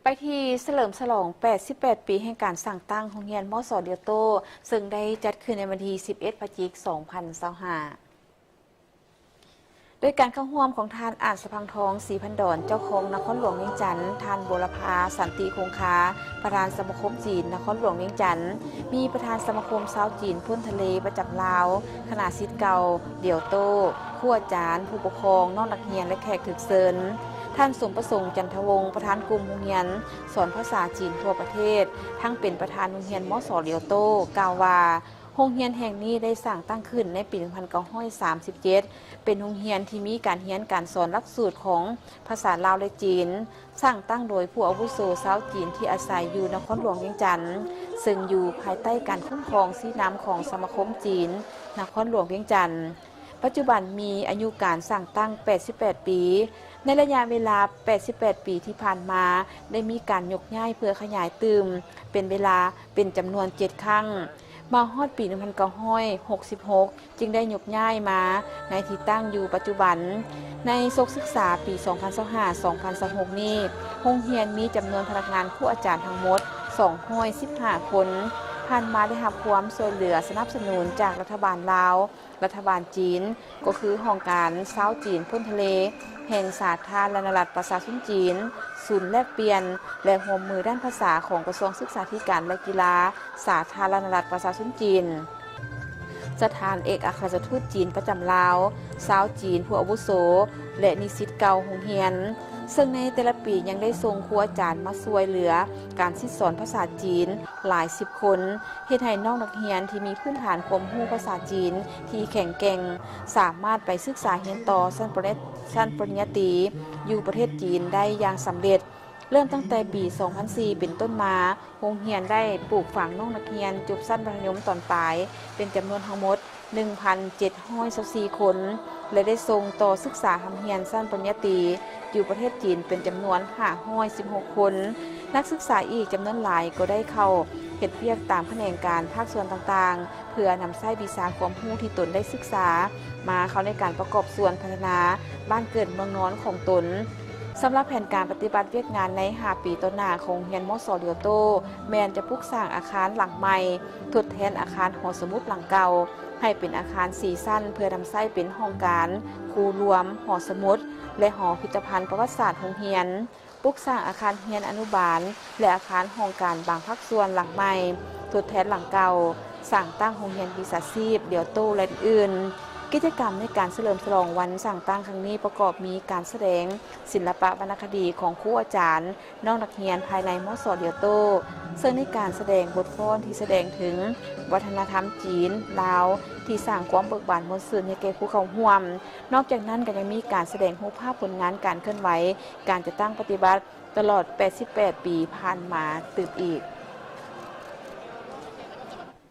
ໄປທີ່ສະເຫຼີມສະຫຼອງແປດສິບແປດປີແຫ່ງການສ້າງຕັ້ງໂຮງຮຽນ ມສ ຫຼຽວໂຕ້ ເຊິ່ງໄດ້ຈັດຂຶ້ນໃນວັນທີສິບເອັດ ພະຈິກ ສອງພັນຊາວຫ້າ ໂດຍການເຂົ້າຮ່ວມຂອງທ່ານ ອາດສະພັງທອງ ສີພັນດອນ ເຈົ້າຄອງນະຄອນຫຼວງວຽງຈັນ, ທ່ານ ບົວລະພາ ສັນຕິຄົງຄາ ປະທານສະມາຄົມຈີນນະຄອນຫຼວງວຽງຈັນ, ມີປະທານສະມາຄົມຊາວຈີນພົ້ນທະເລປະຈຳລາວ, ຄະນະສິດເກົ່າຫຼຽວໂຕ້, ຄູອາຈານ, ຜູ້ປົກຄອງ, ນ້ອງນັກຮຽນ ແລະ ແຂກຖືກເຊີນ. ທ່ານ ສົມປະສົງ ຈັນທະວົງ ປະທານກຸ່ມໂຮງຮຽນສອນພາສາຈີນທົ່ວປະເທດ, ທັງເປັນປະທານໂຮງຮຽນ ມສ ຫຼຽວໂຕ້ ກ່າວວ່າ ໂຮງຮຽນແຫ່ງນີ້ໄດ້ສ້າງຕັ້ງຂຶ້ນໃນປີໜຶ່ງພັນເກົ້າຮ້ອຍສາມສິບເຈັດ ເປັນໂຮງຮຽນທີ່ມີການຮຽນການສອນຫຼັກສູດຂອງພາສາລາວ ແລະ ຈີນ, ສ້າງຕັ້ງໂດຍຜູ້ອາວຸໂສຊາວຈີນທີ່ອາໄສຢູ່ນະຄອນຫຼວງວຽງຈັນ, ເຊິ່ງຢູ່ພາຍໃຕ້ການຄຸ້ມຄອງຊີ້ນຳຂອງສະມາຄົມຈີນນະຄອນຫຼວງວຽງຈັນ. ປັດຈຸບັນມີອາຍຸການສ້າງຕັ້ງແປດສິບແປດປີ. ໃນໄລຍະເວລາແປດສິບແປດປີທີ່ຜ່ານມາ ໄດ້ມີການຍົກຍ້າຍເພື່ອຂະຫຍາຍຕື່ມເປັນເວລາ ເປັນຈຳນວນເຈັດຄັ້ງ. ມາຮອດປີໜຶ່ງພັນເກົ້າຮ້ອຍຫົກສິບຫົກ ຈຶ່ງໄດ້ຍົກຍ້າຍມາໃນທີ່ຕັ້ງຢູ່ປັດຈຸບັນ. ໃນສົກສຶກສາປີສອງພັນຊາວຫ້າ ສອງພັນຊາວຫົກນີ້ ໂຮງຮຽນມີຈຳນວນພະນັກງານຄູອາຈານທັງໝົດສອງຮ້ອຍສິບຫ້າຄົນ, ຜ່ານມາໄດ້ຮັບຄວາມຊ່ວຍເຫຼືອສະໜັບສະໜູນຈາກລັດຖະບານລາວ, ລັດຖະບານຈີນ, ກໍຄືຫ້ອງການຊາວຈີນພົ້ນທະເລແຫ່ງສາທາລະນະລັດປະຊາຊົນຈີນ, ສູນແລກປ່ຽນ ແລະ ຮ່ວມມືດ້ານພາສາຂອງກະຊວງສຶກສາທິການ ແລະ ກິລາ ສາທາລະນະລັດປະຊາຊົນຈີນ, ສະຖານເອກອັກຄະລັດຖະທູດຈີນປະຈຳລາວ, ຊາວຈີນຜູ້ອາວຸໂສ ແລະ ນິສິດເກົ່າໂຮງຮຽນ, ເຊິ່ງໃນແຕ່ລະປີຍັງໄດ້ສົ່ງຄູອາຈານມາຊ່ວຍເຫຼືອການສິດສອນພາສາຈີນຫຼາຍສິບຄົນ, ເຮັດໃຫ້ນ້ອງນັກຮຽນທີ່ມີພື້ນຖານຄວາມຮູ້ພາສາຈີນທີ່ແຂງແກ່ງ ສາມາດໄປສຶກສາຮຽນຕໍ່ຊັ້ນປະລິນຍາ ຊັ້ນປະລິນຍາຕີຢູ່ປະເທດຈີນໄດ້ຢ່າງສຳເລັດ. ເລີ່ມຕັ້ງແຕ່ປີສອງພັນສີ່ເປັນຕົ້ນມາ, ໂຮງຮຽນໄດ້ປູກຝັງນ້ອງນັກຮຽນຈົບຊັ້ນມັດທະຍົມຕອນປາຍເປັນຈຳນວນທັງໝົດໜຶ່ງພັນເຈັດຮ້ອຍຊາວສີ່ຄົນ ແລະ ໄດ້ສົ່ງຕໍ່ສຶກສາຮ່ຳຮຽນຊັ້ນປະລິນຍາຕີຢູ່ປະເທດຈີນເປັນຈຳນວນຫ້າຮ້ອຍສິບຫົກຄົນ. ນັກສຶກສາອີກຈຳນວນຫຼາຍກໍໄດ້ເຂົ້າເຮັດວຽກຕາມຂະແໜງການພາກສ່ວນຕ່າງໆ ເພື່ອນຳໃຊ້ວິຊາຄວາມຮູ້ທີ່ຕົນໄດ້ສຶກສາມາເຂົ້າໃນການປະກອບສ່ວນພັດທະນາບ້ານເກີດເມືອງນອນຂອງຕົນ. ສຳລັບແຜນການປະຕິບັດວຽກງານໃນຫ້າປີຕໍ່ໜ້າຂອງໂຮງຮຽນ ມສ ຫຼຽວໂຕ້ ແມ່ນຈະປຸກສ້າງອາຄານຫຼັງໃໝ່ ທົດແທນອາຄານຫໍສະໝຸດຫຼັງເກົ່າ ໃຫ້ເປັນອາຄານສີ່ຊັ້ນ ເພື່ອນຳໃຊ້ເປັນຫ້ອງການ, ຄູລວມ, ຫໍສະໝຸດ ແລະ ຫໍພິພິທະພັນປະຫວັດສາດໂຮງຮຽນ, ປຸກສ້າງອາຄານຮຽນອະນຸບານ ແລະ ອາຄານຫ້ອງການບາງພາກສ່ວນຫຼັງໃໝ່ ທົດແທນຫຼັງເກົ່າ, ສ້າງຕັ້ງໂຮງຮຽນວິຊາຊີບຫຼຽວໂຕ້ ແລະ ອື່ນໆ. ກິດຈະກຳໃນການສະເຫຼີມສະຫຼອງວັນສ້າງຕັ້ງຄັ້ງນີ້ ປະກອບມີການສະແດງສິນລະປະວັນນະຄະດີຂອງຄູອາຈານ, ນ້ອງນັກຮຽນພາຍໃນ ມສ ຫຼຽວໂຕ້ ເຊິ່ງໃນການສະແດງບົດຟ້ອນທີ່ສະແດງເຖິງວັດທະນະທຳຈີນ, ລາວ ທີ່ສ້າງຄວາມເບີກບານມ່ວນຊື່ນໃຫ້ແກ່ຜູ້ເຂົ້າຮ່ວມ. ນອກຈາກນັ້ນກໍຍັງມີການສະແດງຮູບພາບຜົນງານການເຄື່ອນໄຫວ ການຈັດຕັ້ງປະຕິບັດຕະຫຼອດແປດສິບແປດປີຜ່ານມາຕື່ມອີກ.